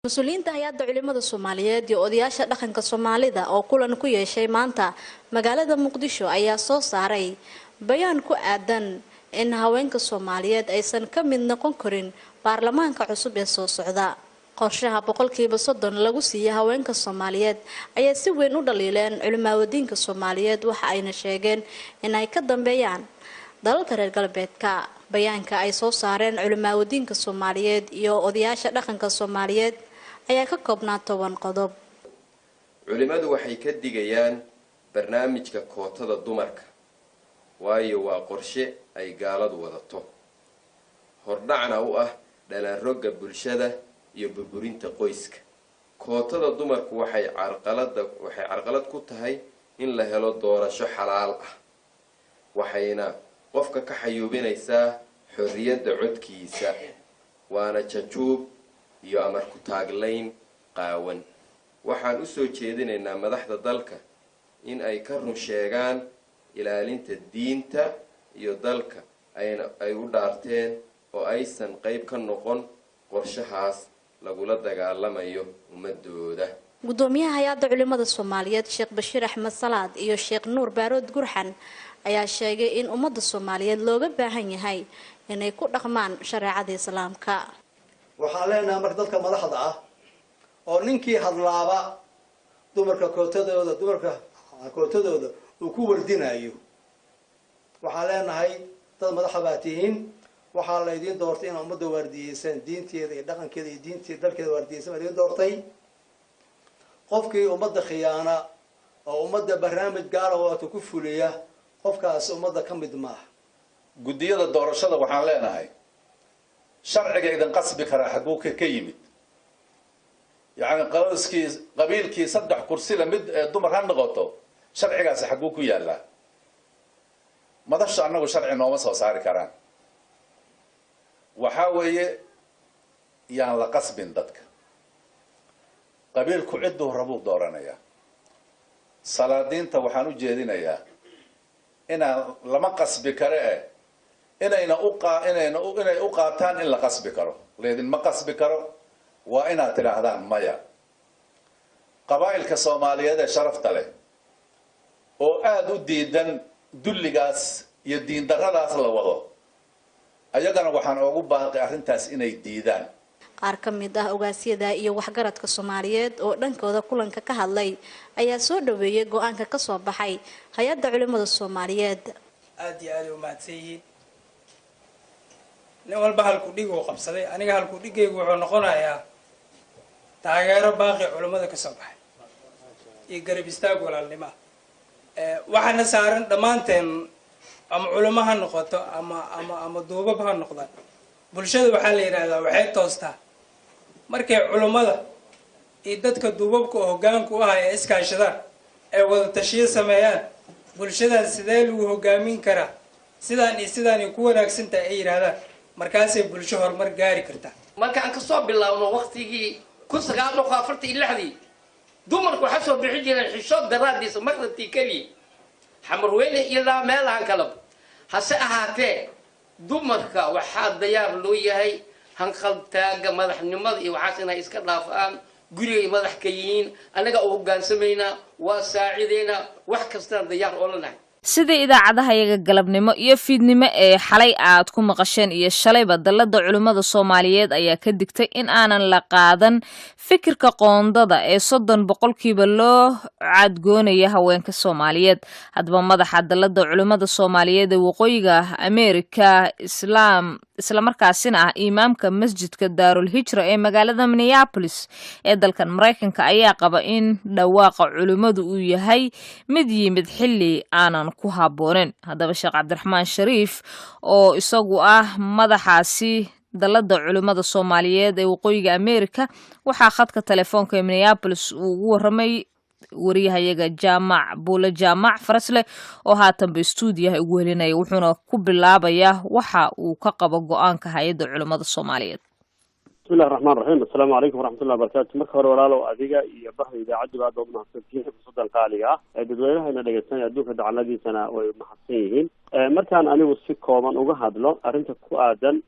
Mas-uuliyiinta Hay-adda Culimada Soomaaliyeed iyo odayaasha dhaqanka Soomaalida oo kulan ku yeeshay maanta magaalada Muqdisho ayaa soo saaray bayaan ku aadan in haweenka Soomaaliyeed aysan ka mid noqon karin baarlamaanka cusub ee soo socda. Qorshaha 30% lagu siiyay haweenka Soomaaliyeed ayaa si weyn u dhaliileen culimaawadiinka Soomaaliyeed, waxa ayna sheegeen in ay ka dambeeyaan dalalka reer galbeedka. Bayaanka ay soo saareen culimaawadiinka Soomaaliyeed iyo odayaasha dhaqanka Soomaaliyeed ayaa ka koobnaa 10 qodob. Culimmadu waxay ka digayaan barnaamijka kootada dumarka, waayo waa qorshe ay gaaladu wadato, hordhacna u ah dhalanrogga bulshada iyo burburinta qoyska. Kootada dumarku waxay carqalad ku tahay in la helo doorasho xalaal ah, waxayna qofka ka xayuubinaysaa xorriyadda codkiisa, waana jajuub iyo amar ku-taaglayn qaawan. Waxaan u soo jeedinaynaa madaxda dalka in ay ka run sheegaan ilaalinta diinta iyo dalka ayna ay u dhaarteen oo aysan qayb ka noqon qorshahaas lagula dagaalamayo ummadooda. Gudoomiyaha Hay-adda Culimada Soomaaliyeed, Sheekh Bashiir Axmed Salaad, iyo Sheekh Nuur Baarood Gurxan ayaa sheegay in ummadda Soomaaliyeed looga baahan yahay inay ku dhaqmaan shareecada Islaamka. Waxaan leenahay marka dadka madaxda ah oo ninkii hadlaaba dumarka kootadooda uu ku wardinayo, waxaan leenahay: dad madaxa baa tihiin, waxaa la idiin doortay inaad ummadda waardiyeysaan, diinteeda iyo dhaqankeeda iyo diinteeda dalkeeda waardiyeysan baa idiin doortay. Qofkii ummadda khiyaana oo ummadda barnaamij gaara wato ku fuliya, qofkaasi ummadda ka mid maaha. Guddiyada doorashada waxaan leenahay: sharciga idin qasbi karaa xagguu ka yimid? Yacni qoyskii, qabiilkii saddex kursi la mid ee dumar ha noqoto, sharcigaasi xagguu ku yaallaa? Madasha annagu sharci nooma soo saari karaan. Waxaa weeye, yaan la qasbin dadka. Qabiilku cidduu rabuu dooranayaa. Salaadiinta waxaan u jeedinayaa inaan lama qasbi kare eh inayna uqa inayna inay u qaataan in la qasbi karo. Laydinma qasbi karo, waa inaad tidhaahdaan maya. Qabaa'ilka Soomaaliyeed ee sharafta leh oo aada u diidan dulligaas iyo diindarradaas la wado, ayagana waxaan oogu baaqay arrintaas inay diidaan. Qaar ka mid ah ogaasyada iyo waxgaradka Soomaaliyeed oo dhankooda kulanka ka hadlay ayaa soo dhaweeyay go-aanka kasoo baxay Hay-adda Culimada Soomaaliyeed. Aada iyo aaday umahadsan yihiin. Nin walba halku dhiguu qabsaday. Aniga halku dhigaygu wuxuu noqonayaa taageero baaqi culimmada kasoo baxay iyo garab istaag walaalnimo ah. Waxaana saaran dhammaanteen, ama culimo ha noqoto ama duubab ha noqdaan, bulshada waxaa la yidhaahdaa waxay toostaa markay culummada iyo dadka duubabka oo hoggaanka u ah ay iskaashadaan, ay wada tashiyo sameeyaan. Bulshadan sidee lagu hogaamin karaa, sidaan iyo sidaan ay ku wanaagsan tahay ay yidhahdaan, markaasay bulsho horumar gaari kartaa. Marka aan kasoo bilaabno waktigii 1946-dii, dumarku waxaa soo bixin jireen xishood daraadiisa maqribtii keliya, Xamarweyne ilaa meelahan kaleba. Hase ahaatee, dumarka waxaa diyaar loo yahay hanqaltaaga madaxnimada iyo waxaas inay iska dhaafaan, gurigay madax ka yihiin. Annaga u hogaansamaynaa, waa saacidaynaa, wax kastaan diyaar oola nahay. Sida idaacadahayaga galabnimo iyo fiidnimo ee xalay aad ku maqasheen iyo shalayba, Dallada Culimmada Soomaaliyeed ayaa ka digtay in aanan la qaadan fikirka qoondada ee 30% loo cadgoonaya haweenka Soomaaliyeed. Haddaba, madaxa Dallada Culimmada Soomaaliyeed ee Waqooyiga Ameerika, Islaam islamarkaasina ah imaamka Masjidka Daarul Hijra ee magaalada Minneapolis ee dalkan Maraykanka, ayaa qaba in dhawaaqa culimmadu uu yahay mid yimid xilli aanan ku habboonin. Haddaba, Sheekh Cabdiraxmaan Shariif oo isagu ah madaxaasi Dallada Culimmada Soomaaliyeed ee Waqooyiga Ameerika waxaa khadka telefoonka ee Minneapolis uu ugu waramay wariyahayaga Jaamac Buule Jaamac Farasleh oo haatanba istuudiyaha ugu helinaya, wuxuuna ku bilaabayaa waxa uu ka qabo go-aanka Hay-adda Culimmada Soomaaliyeed. Bismillahi raxmaan raxiim. Assalaamu calaykum waraxmatullahi wabarakatu. Marka hore, walaalow, adiga iyo bahda idaacaddiba aad baad umahadsantihiin fursaddan qaaliga ah. Dadweynahayna dhegeysanaya adduunka dacaladiisana way mahadsan yihiin. Markaan anigu si kooban uga hadlo arrinta ku aadan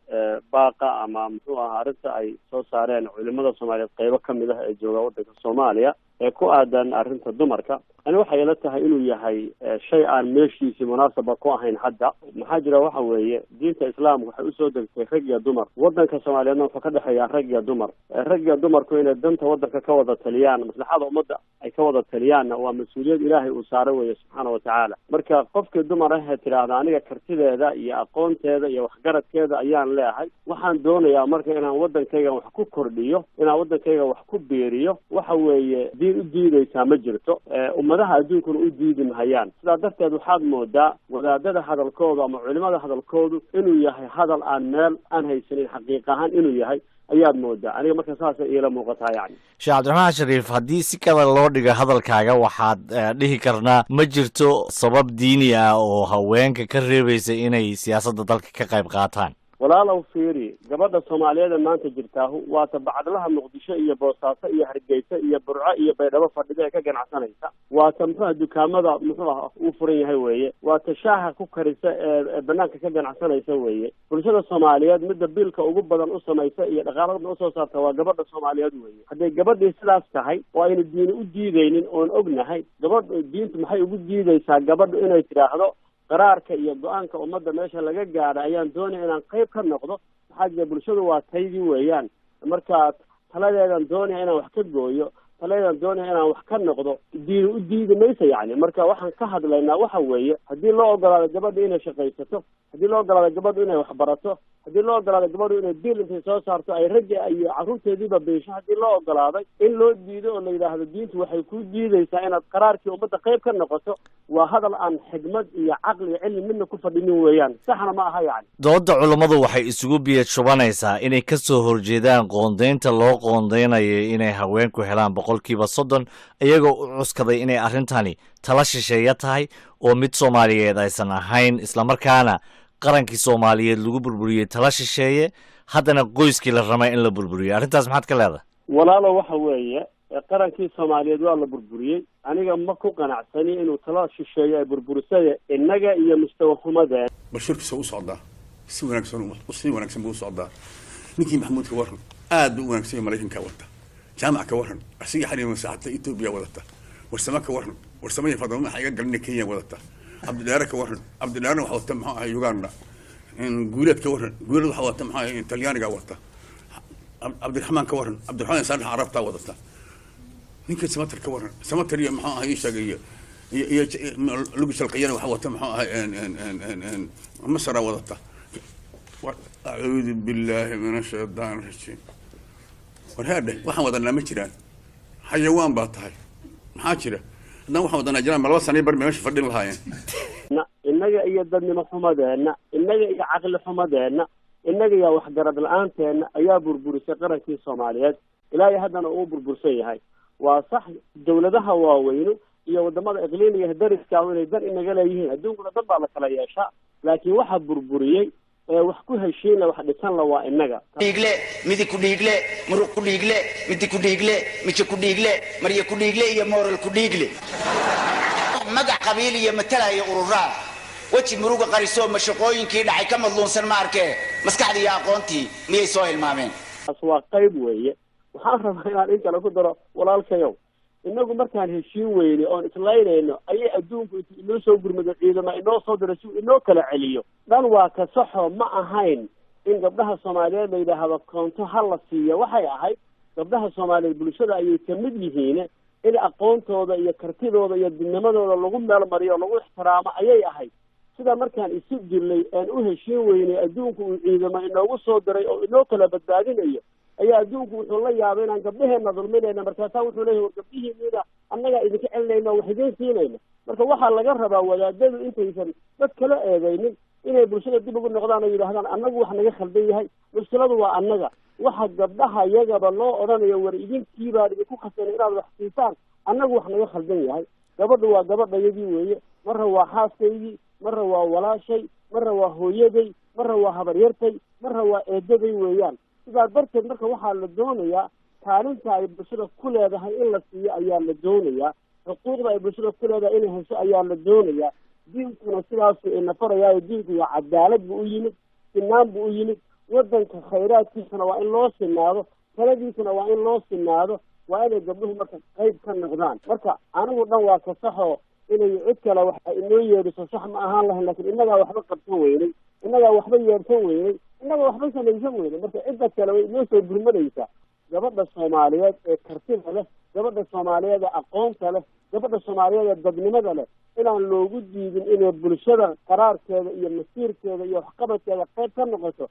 baaqa ama muxuu ahaa arrinta ay soo saareen culimada Soomaaliyeed qeybo kamid ah ee jooga waddanka Soomaaliya ee ku aadan arrinta dumarka, ani waxay ila tahay inuu yahay shay aan meeshiisii munaasaba ku ahayn hadda. Maxaa jira, waxa weeye diinta islaamka waxay usoo degtay rag iyo dumar. Waddanka Soomaaliyeedna wuxuu ka dhexeeyaa rag iyo dumar. Rag iyo dumarku inay danta waddanka ka wada taliyaan, maslaxada ummadda ay ka wada taliyaanna waa mas-uuliyad Ilaahay uu saaro weeye subxaana watacaala. Marka qofkii dumar ahee tidhaahda aniga kartideeda iyo aqoonteeda iyo waxgaradkeeda ayaan leeyahay, waxaan doonayaa marka inaan waddankayga wax ku kordhiyo, inaan waddankayga wax ku biiriyo, waxa weeye diin u diidaysaa ma jirto, ummadaha adduunkuna u diidi mahayaan. Sidaa darteed waxaad moodaa wadaadada hadalkoodu ama culimada hadalkoodu inuu yahay hadal aan meel aan haysanin, xaqiiq ahaan inuu yahay ayaad moodaa. Aniga marka saasay iila muuqataa yacni. Sheekh Cabdiraxmaan Shariif, haddii si kale loo dhigo hadalkaaga, waxaad dhihi karnaa ma jirto sabab diini ah oo haweenka ka reebaysa inay siyaasadda dalka ka qayb qaataan. Walaalow fiiri, gabadha Soomaaliyeed ee maanta jirtaahu waata bacadlaha Muqdisho iyo Boosaaso iyo Hargeysa iyo Burco iyo Baydhabo fadhida ee ka ganacsanaysa, waata muxuuha dukaamada muxuu ah uu furan yahay weeye, waata shaaha ku karisa ee banaanka ka ganacsanaysa weeye. Bulshada Soomaaliyeed midda biilka ugu badan u samaysa iyo dhaqaalada usoo saarta waa gabadha Soomaaliyeed weeye. Hadday gabadhii sidaas tahay oo ayna diini u diidaynin oon ognahay, gabadhu diintu maxay ugu diidaysaa gabadhu inay tidhaahdo qaraarka iyo go-aanka ummadda meesha laga gaadha ayaan doonaya inaan qayb ka noqdo? Maxaa jira, bulshadu waa taydii weeyaan. Marka taladeedan doonaya inaan wax ka gooyo, taladeedan doonaya inaan wax ka noqdo, diini u diidi maysa yacni. Marka waxaan ka hadlaynaa waxa weeye haddii loo ogolaado gabadha inay shaqaysato, haddii loo ogolaado gabadhu inay waxbarato, haddii loo ogolaado gabadhu inay biil intay soo saarto ay ragga iyo carruurteediiba biisho, haddii loo ogolaaday in loo diido oo la yidhaahdo diintu waxay ku diidaysaa inaad qaraarkii ummadda qayb ka noqoto, waa hadal aan xigmad iyo caqli iyo cilmi midna ku fadhinin weeyaan, saxna ma aha yacni. Doodda culummadu waxay isugu biyad shubanaysaa inay ka soo horjeedaan qoondaynta loo qoondaynayo inay haweenku helaan 30%, iyagoo u cuskaday inay arrintani tala shisheeya tahay oo mid Soomaaliyeed aysan ahayn, islamarkaana qarankii Soomaaliyeed lagu burburiyey tala shisheeye, haddana qoyskii la ramay in la burburiyo. Arrintaas maxaad ka leedahay? Walaalo, waxa weeye qarankii Soomaaliyeed waa la burburiyey. Aniga ma ku qanacsani inuu tala shisheeye ay burburisay, innaga iyo mustawa xumadeen. Bashirkiisa u socdaa si wanaagsan, si wanaagsan buu u socdaa. Ninkii Maxamuud ka waran, aad buu u wanaagsan yahay, Maraykanka wata. Jaamac ka waran, asiga xariima saacata Etoobiya wadata. Warsamo ka waran, Warsamo iyo Fadama maxay iga galina Kenya wadata. Cabdidheere ka waran, Cabdidheerena waxa wata muxuu ahay Uganda. Guuleed ka waran, Guuleed waxa wata muxuu ahay Talyaaniga wata. Cabdiraxmaan ka waran, Cabdiraxmaan Saalax Carabta wadata. Ninka Samatar ka waran, Samatar iyo muxuu ahay sheegay iyo lagu shalqiyana waxa wata muxuu ahay Masra wadata. Acuudu billaahi min ashaytaan rajiim. War haadhe, waxaan wadanaa ma jiraan, xayawaan baa tahay. Maxaa jira haddaan waxaan wadanaa jiraan, ma 2 sano bar meesha fadhin lahaayeen? Innaga iyo dadnimo xumadeenna, innaga iyo caqli xumadeenna, innaga iyo waxgarad la-aanteena ayaa burburisay qarankii Soomaaliyeed, ilaa iyo haddana uu burbursan yahay. Waa sax dawladaha waaweynu iyo wadamada iqliimiga dariska inay dan inaga leeyihiin, adduunkuna dan baa la kala yeeshaa, laakiin waxa burburiyey ee wax ku heshiinla wax dhisanla waa innaga. Dhiigle, midig ku dhiigle, muruq ku dhiigle, midi ku dhiigle, mije ku dhiigle, maryo ku dhiigle iyo mooral ku dhiigle, magac qabiil iyo matalaya ururaa, weji muruga qarisoo mashaqooyinkii dhacay ka madluunsan ma arkee, maskaxdii iyo aqoontii miyay soo hilmaameen? Taas waa qayb weeye. Waxaan rabaa inaan in kale ku daro, walaalkayow. Inagu markaan heshiin weyne oon islaynayno ayay adduunku intuu inoo soo gurmado ciidama inoo soo diro si uu inoo kala celiyo. Dhan waa ka saxo, ma ahayn in gabdhaha Soomaaliyeed la yidhaahdo koonto ha la siiyo. Waxay ahayd gabdhaha Soomaaliyeed bulshada ayay kamid yihiin, in aqoontooda iyo kartidooda iyo didnimadooda lagu meel mariyo, lagu ixtiraamo ayay ahayd. Sida markaan isu dilnay aan u heshiin weynay adduunku uu ciidamo inoogu soo diray oo inoo kala badbaadinayo, ayaa adduunku wuxuu la yaabay inaan gabdhaheena dulminayna. Markaasaa wuxuu leeyahy, war gabdhihiinina annagaa idinka celinayna, wax idiin siinayna. Marka waxaa laga rabaa wadaadadu intaysan dad kala eedaynin inay bulshada dib ugu noqdaan oo yidhahdaan annagu wax naga khaldan yahay, mushkiladu waa annaga. Waxa gabdhaha iyagaba loo odhanayo war idinkii baan idinku khasbanay inaad wax siisaan, annagu wax naga khaldan yahay. Gabadhu waa gabadhayadii weeye, marra waa xaaskaydii, marra waa walaashay, marra waa hooyaday, marra waa habaryartay, marra waa eedaday weeyaan. Sidaa darteed marka waxaa la doonayaa kaalinta ay bulshada ku leedahay in la siiyo ayaa la doonayaa, xuquuqda ay bulshada ku leedahay inay hesho ayaa la doonayaa. Diinkuna sidaasuu ina farayaayo. Diinku waa cadaalad buu u yimid, sinaan buu u yimid. Waddanka khayraadkiisana waa in loo sinaado, taladiisana waa in loo sinaado. Waa inay gabdhuhu marka qayb ka noqdaan. Marka anigu dhan waa ka saxoo, inay cid kale waxa inoo yeedhiso sax ma ahaan lahayn, laakiin innagaa waxba qabsan weynay, innagaa waxba yeedhsan weynay, innagaa waxba samaysan weynay. Marka cidda kale way inoo soo gurmadaysaa. Gabadha Soomaaliyeed ee kartida leh, gabadha Soomaaliyeed ee aqoonta leh, gabadha Soomaaliyeed ee dadnimada leh, inaan loogu diidin inay bulshada qaraarkeeda iyo masiirkeeda iyo waxqabadkeeda qayb ka noqoto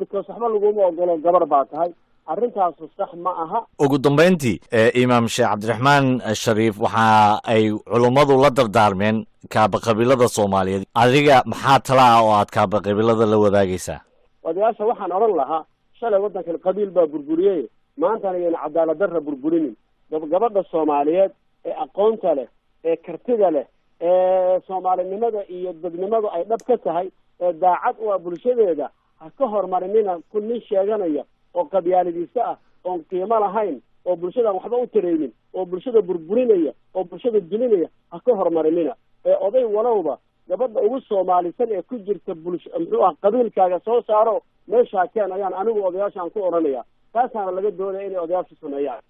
because waxba laguma ogolo, gabar baa tahay. Arrintaasu sax ma aha. Ugu dambayntii, Imaam Sheekh Cabdiraxmaan Shariif, waxa ay culummadu la dardaarmeen kaaba qabiilada Soomaaliyeed. Adiga maxaa tala ah oo aad kaaba qabiilada la wadaagaysaa? Odayaasha waxaan odhan lahaa, shalay waddankan qabiil baa burburiyey, maantana yayna cadaalad darra burburinin. Gabadha Soomaaliyeed ee aqoonta leh, ee kartida leh, ee soomaalinimada iyo dadnimadu ay dhab ka tahay, ee daacad u ah bulshadeeda, ha ka hormarinina ku nin sheeganaya oo qabyaaladiisa ah, oon qiimo lahayn, oo bulshadaan waxba u taraynin, oo bulshada burburinaya, oo bulshada duminaya. Ha ka hormarinina ee oday walowba gabadha ugu soomaalisan ee ku jirta bulsho, muxuu ah, qabiilkaaga soo saaro, meeshaa keen ayaan anigu odayaashaan ku odhanaya. Taasaana laga doonaya inay odayaashu sameeyaan.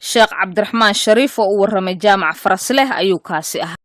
Sheekh Cabdiraxmaan Shariif oo u warramay Jaamac Farasleh ayuu kaasi ahaa.